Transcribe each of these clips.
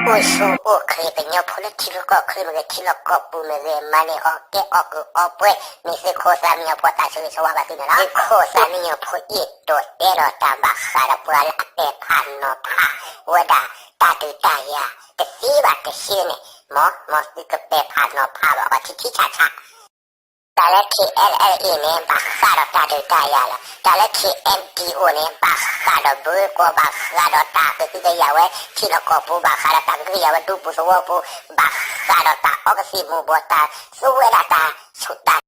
အိၣ်ဆူၣ်အိၣ်ချ့ ကညီဖိလၢထံလီၢ်ကီၢ်ချၢမ့ၢ်ဂ့ၤ ထံလီၢ်ကီၢ်ပူၤမ့ၢ်ဂ့ၤ မၤန့ၢ်အီၣ်ကဲအီၣ်ကုၢ်အီပှဲၤ မ့ၢ်သုးခိၣ်သးမံညီၤဖိ တၢ်ဆၢဂ့ၤဆၢဝါဘၣ်သုန့ၣ်လီၤ. သုးခိၣ်သးမံညီၤဖိအ့ၣ်ဒိးတဲလီၤတၢ်ဘၣ်ဃးဒီးပှၤလၢအပဲာ်ဖးနီၤဖးဝဲဒၣ် တၢ်ဒုးတၢ်ယၤတသ့ဘၣ်တသ့န့ၣ် မ်သုကပဲာ်ဖးနီၤဖးဘၣ်အီၤထံထံဆးဆး တၢ်လၢ KNLA န့ၣ် ဘၣ်ဃးဒီးတၢ်ဒုးတၢ်ယၤလီၤ. တၢ်လၢ KNDO န့ၣ် ဘၣ်ဃးဒီးဘၢကွီၢ် ဘၣ်ဃးဒီးတၢ်ကဟုကယာ်ဝဲ ထံလီၢ်ကီၢ်ပူၤ ဘၣ်ဃးဒီးတၢ်ကဟုကယာ်ဝဲဒူပူၤသဝီပူၤ ဘၣ်ဃးဒီးတၢ်အီကသံၣ်မူၤဘှီး တၢ်သူဝဲဒၣ်တၢ်ဆူးတၢ်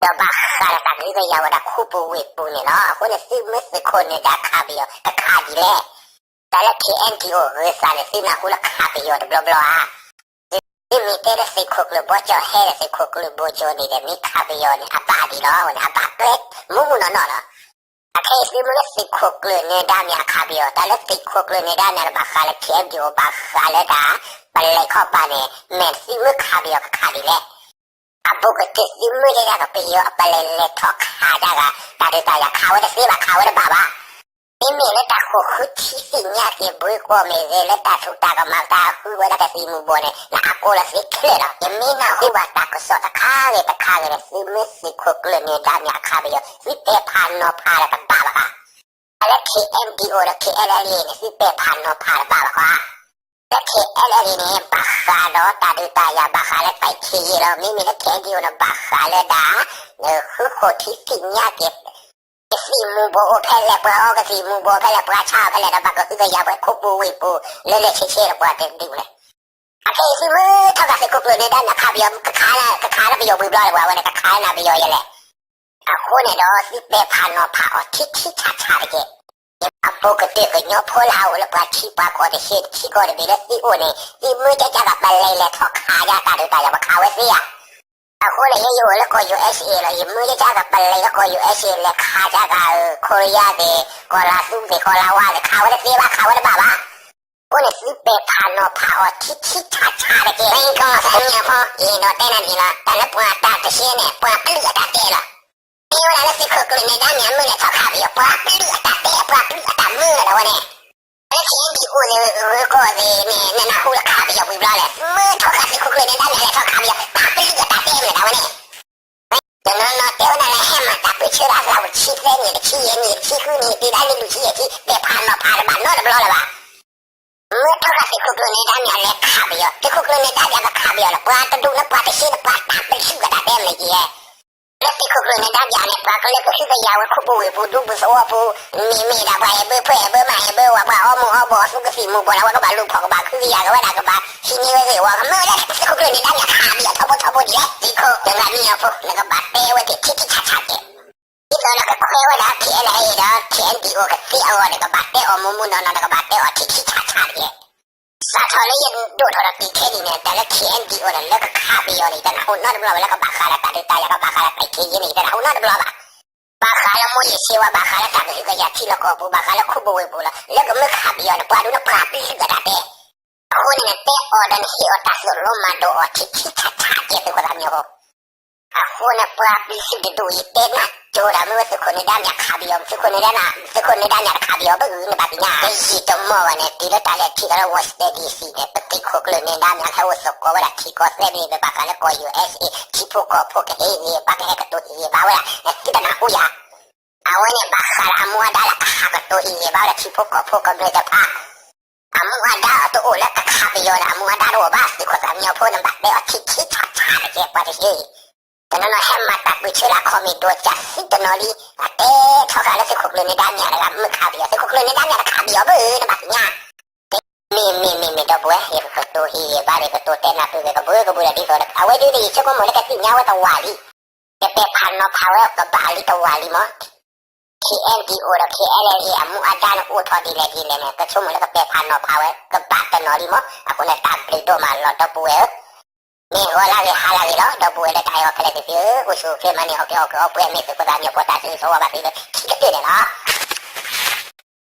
ဒီးဘၣ်ဃးဒီးတၢ်ကဟုကယာ်ဝဲဒၣ်ခူပူၤဝ့ၢ်ပူၤန့ၣ်လီၤ. အဃိန့ၣ် သုမ့ၢ်သုးခိၣ်နၢၤဒါခးပယီၤ ကခးဒ်လဲၣ်. တၢ်လၢ KNDO ဂ့ၤသးန့ၣ် သုနၢ်ဟူလၢခးပယီၤတဘျီဘျီဧါ. သုမ့ၢ်တဲလၢသုးခိၣ်ကျၢၢ်ဘီကၠီဟဲဒီး သုးခိၣ်ကျၢၢ်ဘီကၠီန့ၣ်ဒီး မ့ၢ်ခးပယီၤန့ၣ် အဘၣ်ဒံးလီၤ. အဝဲန့ၣ် အဘၣ်ကျဲမူးမူးနီၢ်နီၢ်လီၤ. အခဲအံၤသုမ့ၢ်လၢသုးခိၣ်ကျၢၢ်နၢၤဒါမ့ၢ်အခးပယီၤ တၢ်လၢသုးခိၣ်ကျၢၢ်နၢၤဒါမ့ၢ်ဘၣ်ဃးလၢ KNDO ဘၣ်ဃးလၢတၢ် ပလဲၤခီၣ်ပၤန့ၣ် မ့ၢ်သုမ့ၢ်ခးပယီၤကခးဒ်လဲၣ်. အဘူးကတၢၢ်သုမ့ၢ်ယဲဒၣ်ကပယီၤအပလဲၤလဲၤထီၣ်ခးဒၣ်ဂၤ တၢ်ဒုးတၢ်ယၤခးဝဲတသ့ဘၣ် ခးဝဲတဘၣ်ဘၣ်. မ့မ့ၢ်လၢတၢ်ဃိာ်ဃုထံသ့ၣ်ညါက့ၤဘၢကွီၢ်မ့ၢ်ဂ့ၤ လၢတၢ်ဆူးတၢ်ကမၤ တၢ်ဃုဝဲဒၣ်ကသံၣ်မူၤဘှီးန့ၣ် နအကိးလီၤသ့ခဲလၢာ်လီၤ. ယမ့ၢ်နၢ်ဟူဘၣ်တၢ်ကစီၣ်တခါဂ့ၤတခါဂ့ၤန့ၣ် သုမ့ၢ်သုးခိၣ်ကျၢၢ်နၢၤဒါမ့ၢ်အခးပယီၤ သုပဲာ်ဖးနီၤဖးဒီးတဘၣ်ဘၣ်ဃး လၢ KNDO ဒီး KNLA န့ၣ် သုပဲာ်ဖးနီၤဖးတဘၣ်ဘၣ်ဃး. လၢ KNLA န့ၣ် ဘၣ်ဃးဒီးတၢ်ဒုးတၢ်ယၤ ဘၣ်ဃးလၢတၢ်ခံယ့လီၤ. မ့မ့ၢ်လၢ KNDO န့ၣ် ဘၣ်ဃးလၢဒၣ် ဃုဃိာ်ထံသ့ၣ်ညါက့ၤ ကသံၣ်မူၤဘှီးအိၣ်ဖဲလဲၣ် ပှၤအီကသံၣ်မူၤဘှီးဖဲလဲၣ် ပှၤဆါအီၤဖဲလဲၣ်ဒီး ဘၣ်ကဟုကယာ်ဝဲခိၣ်ပူၤဝ့ၢ်ပူၤ လၢလၢဆ့ဆ့ဒီးပှၤတဒူၣ်န့ၣ် အခဲအံၤသုမ့ၢ်ထီၣ်ဃာ်သုးခိၣ်ကျၢၢ်နၢၤဒါမ့ၢ်အခးပယီၤ ကခးလၢပယီၤဘှံးဘျီလၢပှၤဝဲန့ၣ် ကခးလၢနၤပယီၤယဲလဲၣ်. အဃိန့ၣ်ဒီး သုပဲာ်ဖးနီၤဖးအီၤထံထံဆးဆးတက့ၢ်. အဘူးကတၢၢ်ကညီဖိလၢအအိၣ်လၢပှၤထံပှၤကီၢ်တဆံး ထံကီၢ်တဘ့ၣ်လၢသုအိၣ်န့ၣ် သုမ့ၢ်ကဲကၢ်ကပလဲၤလဲၤထီၣ်ခးယါတၢ်ဒုးတၢ်ယၤ ပခးဝဲသ့ဧါ. အဃိန့ၣ် ယဲယအိၣ်လၢကီၢ် USA လီၤ. ယမ့ၢ်ယဲကၢ်ကပလဲၤလၢကီၢ် USA လဲၤခးယါဂၤ ခိရံယါသ့ၣ် ကီၢ်လၤသူသ့ၣ် ကီၢ်လၤဝါသ့ၣ် ခးဝဲတသ့ဘၣ် ခးဝဲတဘၣ်ဘၣ်. အဃိန့ၣ် သုပဲာ်ဖးနီၤဖးအီၤထံထံဆးဆးတက့ၢ်. မ့ၢ်ကီၢ်သးမံညီၤဖိအံၤဒီး တဲနၤဒ်လီၤ တၢ်လၢပှၤတၢ်တဆဲန့ၣ် ပှၤပျုၢ်အတၢ်တဲလီၤ. မ့ၢ်ဝဲဒၣ်လၢသုးခိၣ်ကျၢၢ်နၢၤဒါမ့ၢ်အမုၢ်လဲၤထီၣ်ခးပယီၤ ပှၤပျုၢ်အတၢ်တဲ ပှၤပျုၢ်အတၢ်မုၢ်လီၤဒီးဝဲန့ၣ် လၢ KNDO န့ၣ် ဂၢၤကီၢ်သ့ၣ်န့ၣ် နနၢ်ဟူလၢခးပယီၤဝံၤဘျီလဲၣ် မ့ၢ်ထီၣ်ဃာ်သုးခိၣ်ကျၢၢ်နၢၤဒါမ့ၢ်လဲၤထီၣ်ခးပယီၤ ပှၤပျုၢ်အတၢ်တဲမ့ၢ်လီၤဒီးဝဲန့ၣ် တနီၤနီၤတဲဝဲဒၣ်လၢဟဲမၤတၢ်ပၢဆှၢလၢအသးဝံၤတဆံသၢနံၣ် တဆံယဲၢ်နံၣ် တဆံဃုနံၣ် တ့ဒၣ်လၢလွံၢ်ဆံယဲၢ်ဆံ ပဲာ်ဖးနီၤဖးတဘၣ်နီတဘျီလၢၤဘၣ်. မ့ၢ်ထီၣ်ဃာ်သုးခိၣ်ကျၢၢ်နၢၤဒါမ့ၢ်အလဲၤခးပယီၤ သုးခိၣ်ကျၢၢ်နၢၤဒါမ့ၢ်အကခးပယီၤလီၤ ပှၤတဒူၣ်လၢပှၤတဆဲန့ၣ် ပှၤတၢ်ပျုၢ်အတၢ်တဲမ့ၢ်လၢကယဲၢ် လၢသုးခိၣ်ကျၢၢ်နၢၤဒါမ့ၢ်အန့ၣ် ပှၤကလၢကဟုကယာ်ဝဲခိၣ်ပူၤဝ့ၢ်ပူၤ ဒူပူၤသဝီပူၤ မ့မ့ၢ်ဒၣ်ပှၤအဲၣ်ဘၢ ဖဲအဲၣ်ဘၢ မၤအဲၣ်ဘၢ ဝဲပှၤအီမူၤအီဘှီး သူကသံၣ်မူၤဘှီးလၢဝဲကဘၣ်လူၤဖီၣ် ကဘၣ်ကဟုကယာ်ကဝဲဒၣ် ကဘၣ်ဟံးန့ၢ်ဝဲဂ့ၢ်ဝီ ကမ့ၢ်ဝဲဒၣ်သုးခိၣ်ကျၢၢ်နၢၤဒါမ့ၢ်အခးပယီၤထီဘိထီဘိဒ်လဲၣ် သုးခိၣ်နၢၤဒါမ့ၢ်အဖိ နကဘၣ်တဲဝဲသ့ၣ်ထံထံဆးဆးက့ၢ် ဒ်သိးနကခွဲးဝဲဒၣ် KNLA ဒီး KNDO ကသ့အဂီၢ်န့ၣ် ကဘၣ်တဲအီၤမူးမူးနီၢ်နီၢ် နကဘၣ်တဲအီၤထံထံဆးဆးတက့ၢ် စးထီၣ်လၢယဒိၣ်ထီၣ်ဒီးတုၤခဲအံၤန့ၣ် တၢ်လၢ KNDO န့ၣ် လၢကခးပယီၤန့ၣ် ယတနၢ်ဟူနီတဘျီဘၣ် လၢကဘၣ်ဃးဒီးတၢ်ဒုးတၢ်ယၤ ကဘၣ်ဃးဒီးတၢ်ခံယ့န့ၣ် ယတနၢ်ဟူနီတဘျီဘၣ် ဘၣ်ဃးလၢမိၢ်ယ့ၢ်ဆ့ဝါ ဘၣ်ဃးလၢတၢ်ကဟုကယာ်ထံလီၢ်ကီၢ်ပူၤ ဘၣ်ဃးလၢခိၣ်ပူၤဝ့ၢ်ပူၤလီၤ လၢကမ့ၢ်ခးပယီၤန့ၣ် ပှၤဒူၣ်န့ၣ်ပှၤပျုၢ်အတၢ်တဲ အဃိန့ၣ် နတဲအီၤဒီးနဟ့ၣ်အီၤတၢ်သိၣ်လိမၤဒိးအီၤထံထံဆးဆးက့ၢ် သုးခိၣ်သးမံညီၤဖိ အဃိန့ၣ် ပှၤပျုၢ်သုးတဒူၣ်အံၤ တဲနၢ်ကၠိဒၣ် မ့ၢ်ဝဲသုးခိၣ်နၢၤဒါမ့ၢ်အခးပယီၤ သုးခိၣ်နၢၤဒါ သုးခိၣ်နၢၤဒါမ့ၢ်အခးပယီၤ ဘၣ်ဂုာ်နဘၣ်သ့ၣ်ညါ တယံာ်တမီၢ်ဘၣ်န့ၣ် တုၤလၢတၢ်လဲၤထံၣ်ဒီးလၢ Washington D C န့ၣ် ပသုးခိၣ်ကျၢၢ်နၢၤဒါမ့ၢ်ဟဲအိၣ်သကိးဝဲဒၣ်ထံကီၢ်သၢဘ့ၣ် ပဘၣ်ဃးလၢကီၢ် USA ထံဖိကီၢ်ဖိကဟ့ၣ်ဂံၢ်ဘါ ကဟဲကတိၤဟ့ၣ်ဂံၢ်ဘါဝဲဒၣ် နသုတနၢ်ဟူယၤ အဝဲန့ၣ်ဘၣ်ဃးဒီးအမူအဒါလၢကဟးကတိၤဟ့ၣ်ဂံၢ်ဘါဝဲဒၣ်ထံဖိကီၢ်ဖိကမျၢၢ်တဖၣ် အမူအဒါအတအိၣ်လၢကခးပယီၤဒီး အမူအဒါတအိၣ်ဘၣ် သုးခိၣ်သးမံညီၤဖိန့ၣ် ဘၣ်တဲအီၤထံထံဆးဆးတက့ၢ် ပှၤတဟ့ၣ် တနီၤနီၤဟဲမၤတၢ်ပၢၢ်ဆၢလၢအခီၣ်မ့ၢ်ဒိၣ်စၢ်သံတနီၤလံ အတဲထီၣ်ဃာ်လၢသုးခိၣ်ကျၢၢ်နၢၤဒါမ့ၢ်တဂၤမ့ၢ်ခးပယီၤ သုးခိၣ်ကျၢၢ်နၢၤဒါမ့ၢ်တခးပယီၤဘၣ်ဧါ နဘၣ်သ့ၣ်ညါ မ့ၢ်မ့ၢ်မ့ၢ်မ့ၢ်ဒီပုၢ်ဝဲၢ် ယကကတိၤဟ့ၣ်ဂံၢ်ဘါဒီး ကတိၤတဲနၢ်ပၢၢ်ဂ့ၤ ကဘၢကဘၢဒီးဒ်သိးဒီး အဝဲဒၣ်ယဆိကမိၣ်လၢကသ့ၣ်ညါဝဲတဝၢ်လံ ကပဲာ်ဖးနီၤဖးဝဲကဘၣ်လံတဝၢ်လံမး KNDO ဒီး KNLA အမူအဒါန့ၣ်အိၣ်ထီၣ်ဒ်လဲၣ်ဒ်လဲၣ်န့ၣ် ကဆိကမိၣ်လၢကပဲာ်ဖးနီၤဖးဝဲ ကဘၣ်တနီၤလံမး အဃိန့ၣ် တၢ်ဘျုးဒိၣ်မးလီၤ ဒီပုၢ်ဝဲၢ်ဧၢ မ့ၢ်ဂီၤလၢဂ့ၤ ဟါလၢဂ့ၤလီၤ ဒီပုၢ်ဝဲၢ်လၢတၢ်အဲၣ်အီၤခဲလၢာ်သ့ၣ်ဧၢ အိၣ်ဆူၣ်အိၣ်ချ့ မၤန့ၢ်အီၣ်ကဲအီၣ်ကုၢ်အီပှဲၤ မ့ၢ်သုးခိၣ်သးမံညီၤဖိ တၢ်ဆၢဂ့ၤဆၢဝါဘၣ်သုလၢခံကတၢၢ်န့ၣ်လီၤ.